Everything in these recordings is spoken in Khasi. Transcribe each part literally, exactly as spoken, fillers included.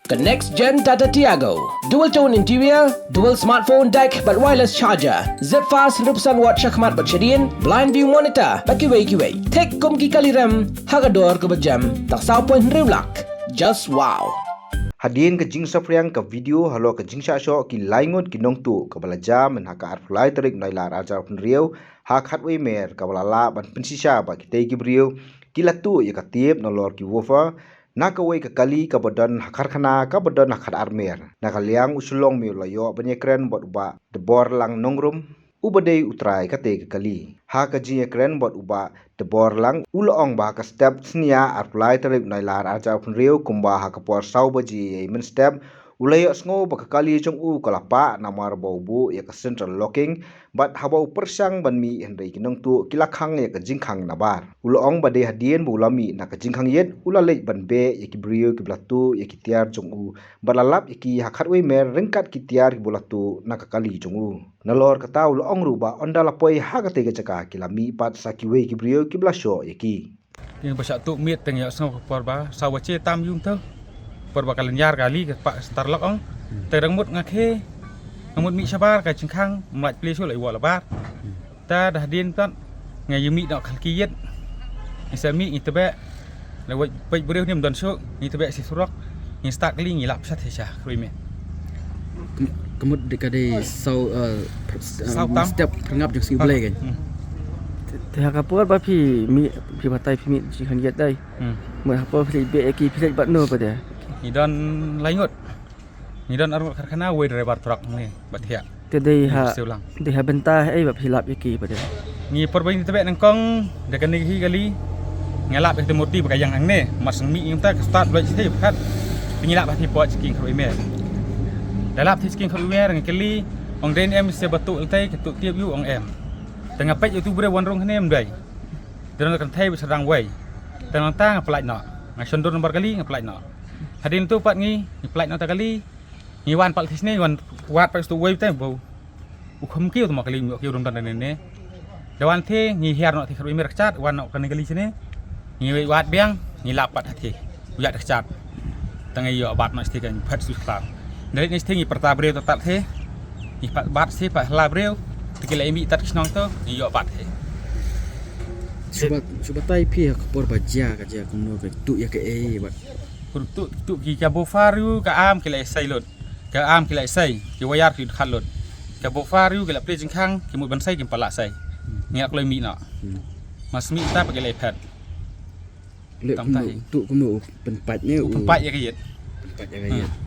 Ka next gen Tata Tiago. Dual tone interior, dual smartphone deck bad wireless charger. Zip fast hynriew percent watt shakhmat bad shadien, blind view monitor bad kiwei kiwei. Thik kum ki kali rem ha ka dor kaba jem, tang saw point hynriew lak. Just wow. Hadien ka jingsaphriang ka video halor ka jingshah shoh ki lai ngut ki nongtuh kaba la jia mynha ka arphew lai tarik Nailar arhajar arphew hynriew ha Khatwei Mer kaba la lah ban pynshisha ba kitei ki briew ki la tuh ïa ka tip nalor ki woofer na kawei ka kali kaba don ha karkhana kaba don ha Khatar Mer. Na ka liang u Shyllong Miew la ïoh ban ïakren bad u Bah Deborlang Nongrum uba dei u trai katei ka kali. Ha ka jingïakren bad u Bah Deborlang u la ong ba ha ka step snia arphew lai tarik Nailar arhajar arphew hynriew kumba ha ka por saw baje ïa mynstep u la ïohsngew ba ka kali jong u ka la pah namar ba u buh ïa ka central locking bad haba u pyrshang ban mih hynrei ki nongtuh ki la khang ïa ka jingkhang nabar. U la ong ba dei hadien ba u la mih na ka jingkhang ïit u la leit ban beh ïa ki briew kiba la tuh ïa ki tiar jong u bad la lap ïa ki ha Khatwei Mer ryngkat ki tiar kiba u la tuh na ka kali jong u. Nalor kata u la ong ruh ba ynda la poi ha katei ka jaka ki la mih pat sa kiwei ki briew kiba la shoh ïa ki. Te ba shah tuh miet te nga ïohsngew ka por ba saw baje tam ïa uto. Por ba ka lyniar kali ka pah central lock ong. Te dang mut nga khie, nga mut mih shabar ka jingkhang, ym lah plie shuh la i wah la bar. Te da hadien pat nga ïa mih noh khalki ïit. Nga sa mih ngi tbeh. La wei peit briew ne ym don shuh, ngi tbeh sha surok. Ngi start kali ngi lap sha te sha Khatwei Mer. Ka mut dei ka dei saw, eh, pr-, eh, saw tam. Step pyrngap jong sngi Blei kan. Hmm. Te, te ha ka por ba phi mih, phi batai phi mih jingkhang ïit dei. Hmm. Mut ha por phi leit beh ïa ki phi leit bad no pat de? Ngi don lai ngut. Ngi don arngut karkhana, wei driver truck ne bad thiah. Te dei ha, dei ha bynta haei ba phi lap ïa ki pat de? Ngi por ba ngi tbeh nyngkong da kane hi kali. Nga lap ïa ka murti ba ka ïeng hangne, mar shu mih ïa ka start block shisha pat. Te ngi lap ha ki pok sha ki Khatwei Mer. Da lap ha ki Khatwei Mer nga kylli, ong dei ne em se ba tuh lynti, ka tuh tip ïa u ong em. Te nga peit ïa utu briew wan rung hangne ym dei. Te nga kynthei ba sdang wei. Te nangta nga pynlait noh. Nga shon dur nambar kali nga pynlait noh. Hadien tu pat ngi, ngi pynlait noh ta kali. Ngi wan pat lynti sne, wan wad pat sha uwei te ba u khum kiew te ma kali, u kiew dum tan ne ne. Da wan te ngi hiar noh te Khatwei Mer kjat, wan noh kane kali sne. Ngi wei wad biang, ngi lap pat ha te. U ïaid kjat. Te ngi ïoh bat noh shatei kan phet shu khlaw. Dei ne shatei ngi pyrta briew tat tat te. Ngi pat bat shatei pat hla briew. Te ki la ïa mih tat ki shnong to, ngi ïoh bat te. Shu bat, shu batai phi ha ka por ba jia ka jia kumno, ka tuh ïa kaei bad? Ka tuh, tuh ki ka buffer ïa ka arm ki la ïa sei lut. Ka arm ki la ïa sei, ki wire ki khat lut. Ka buffer ïa ki la plie jingkhang, ki mut ban sei kim pat lah sei. Ngi la kloi mih noh. Hmm. Mar shu mih ta pat ki la ïa phet. Leh kumno, tuh kumno, u pynpait ne u? U pynpait ïa ka ïit. Pynpait ïa ka ïit. Hmm.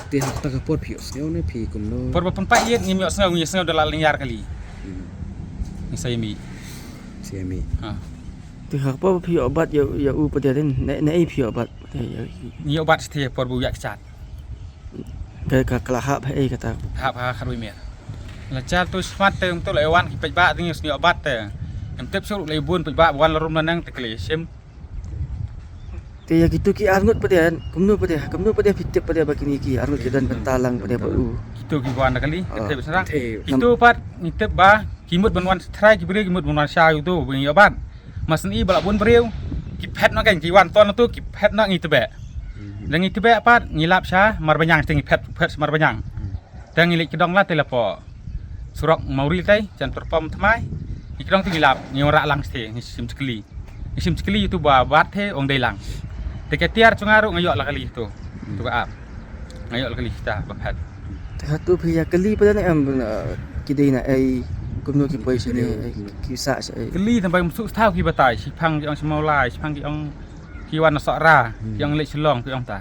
Te ha kata ka por phi ïohsngew ne phi kumno? Por ba pynpait ïit ngim ïohsngew, ngi ïohsngew da la lynñiar kali. Hmm. Ngi sa ïa mih. Sa ïa mih. Ha. Te ha ka por ba phi ïoh bat ïa, ïa u pat de, ne, ne ei phi ïoh bat? Ngi ïoh bat shatei por ba u ïaid kjat. Ka, ka, ka la hap haei kata? Hap ha Khatwei Mer. La jia tu shmat te, um tu la ïa wan ki paidbah te ngi ïoh bat te. Ngim tip shuh la ïa bun paidbah ba wan la rum la nang te ki la ïa shim. Te ïa kitu ki arngut pat de, kumno pat de, kumno pat de phi tip pat de ba kine ki arngut ki don bynta lang pat de bad u? Kitu ki wan da kali, ah, kitu pat ngi tip ba ki mut ban wan trai ki briew ki mut ban wan shaw ïa utu ba ngi ïoh bat. Mar shu i ba la bun briew ki phet noh kan, ki wan ton utu ki phet noh, ngi tbeh. Hmm. Da ngi tbeh pat ngi lap sha Marbaniang te ngi phet, phet sha Marbaniang. Hmm. Te ngi leit kdong la te la pok surok Mawri te, jan Pyrpom Thymmai. Ngi kdong te ngi lap, ngi wanrah lang shatei, ngi shim shakli. Ngi shim shakli ïa utu ba bat te ong dei lang. Te ka tiar jong nga ruh nga ïoh la kali tu. Tu ka ap. Nga ïoh la kali kita ba phet. Te hato phi ïa kylli pat ne em, eh, ki dei na ei, kumno ki poi shane, eh, ki sah shaei? Kylli tang ba ym shu thaw ki batai, shiphang ki ong sha Mawlai, shiphang ki ong ki wan na Sohra, ki ong leit Shillong, ki ong ta.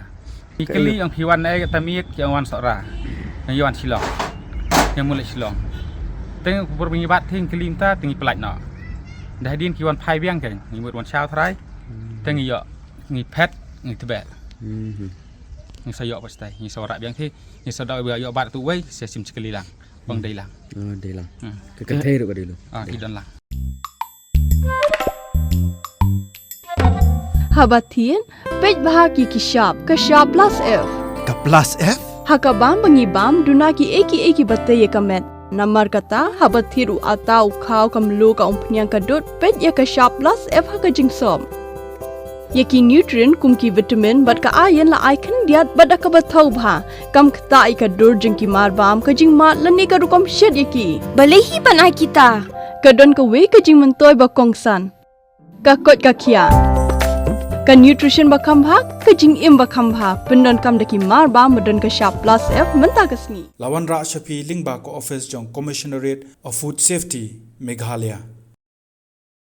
Ki kylli ong phi wan na ei, kata miet ki ong wan Sohra. Ngi wan Shillong. Ngi mut leit Shillong. Te por ba ngi bat te ngi kylli mynta te ngi pynlait noh. Da hadien ki wan phai biang kan, ngi mut wan shaw trai. Te ngi ïoh, ngi phet, ngi tbeh. Mhm. Ngi sa ïoh pat shatei, ngi sa wanrah biang te, ngi sa da ïoh bat tu wei, sa shim shakli lang. Bang dei lang. Oh, dei lang. Hmm. Ka kynthei ruh ka dei lang. Ah, ki don lang. Haba thied, peit bha ki ki shap, ka shap plus F. Ka plus F? Ha ka bam ba ngi bam, duna kiei kiei kiba tei ïa ka met. Namar kata, haba thied u atta, u khaw, ka mluh, ka umphniang, ka dud, peit ïa ka shap plus F ha ka jingsop. Ïa ki nutrient kum ki vitamin bad ka iron la ai khyndiat bad da kaba thaw bha, kam ktah ïa ka dur jong ki marbam, ka jingmad lane ka rukom shet ïa ki. Balei hi ban ai kita? Ka don kawei ka jingmyntoi ba kongsan. Ka koit ka khiah. Ka nutrition ba kham bha, ka jingim ba kham bha, pyndonkam da ki marbam ba don ka shap plus F mynta ka sngi. La wanrah sha phi lyngba ka office jong Commissionerate of Food Safety, Meghalaya.